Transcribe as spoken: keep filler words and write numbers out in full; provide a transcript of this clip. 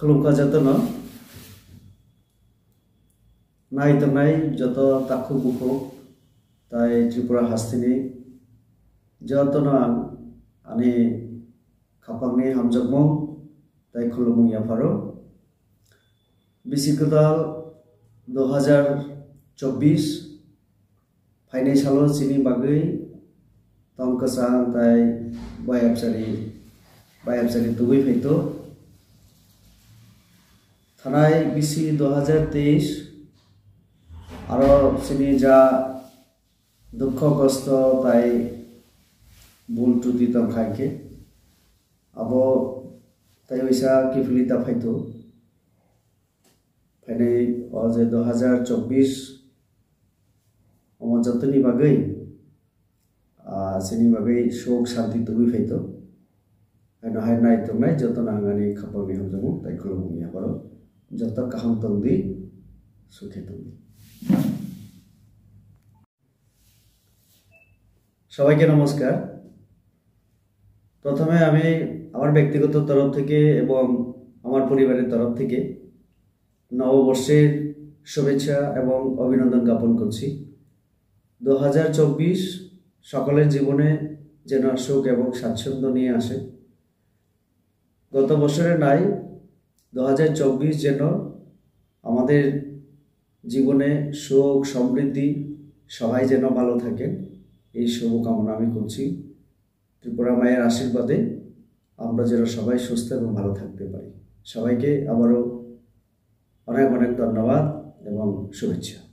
Khulumkha jotono, nai tongnai joto takhuk bukhuk tai Tripura hasteni jotono ang ani khapangni hamjakmung tai khulumung yapharo. Bisi kwtal dui hajar chobbish phainai salo chini bagwi tong kwchang tai bayapchari, bayapchari tubui phaito. Thanai bisi dui hajar teis aro chini ja dukho kosto tai bul truti tongkha khe abo tai waisa kiphilwi ta phaito. Phainai o je dui hajar chobbish omo jotoni bagwi, ah, chini bagwi suk shanti tubui phaito. Haino hai nai tongnai jotono ang ani khapangni hamjakmung tai khulumung yapharo. Joto kaham tongdi, sukhe tongdi. সবাইকে নমস্কার। প্রথমে আমি আমার ব্যক্তিগত তরফ থেকে এবং আমার পরিবারের তরফ থেকে নববর্ষের শুভেচ্ছা এবং অভিনন্দন জ্ঞাপন করছি। দু হাজার চব্বিশ সকলের জীবনে যেন সুখ এবং স্বাচ্ছন্দ্য নিয়ে আসে। গত বছরের ন্যায় দু হাজার চব্বিশ যেন আমাদের জীবনে সুখ, সমৃদ্ধি, সবাই যেন ভালো থাকেন, এই শুভকামনা আমি করছি। ত্রিপুরা মায়ের আশীর্বাদে আমরা যেন সবাই সুস্থ এবং ভালো থাকতে পারি। সবাইকে আবারও অনেক অনেক ধন্যবাদ এবং শুভেচ্ছা।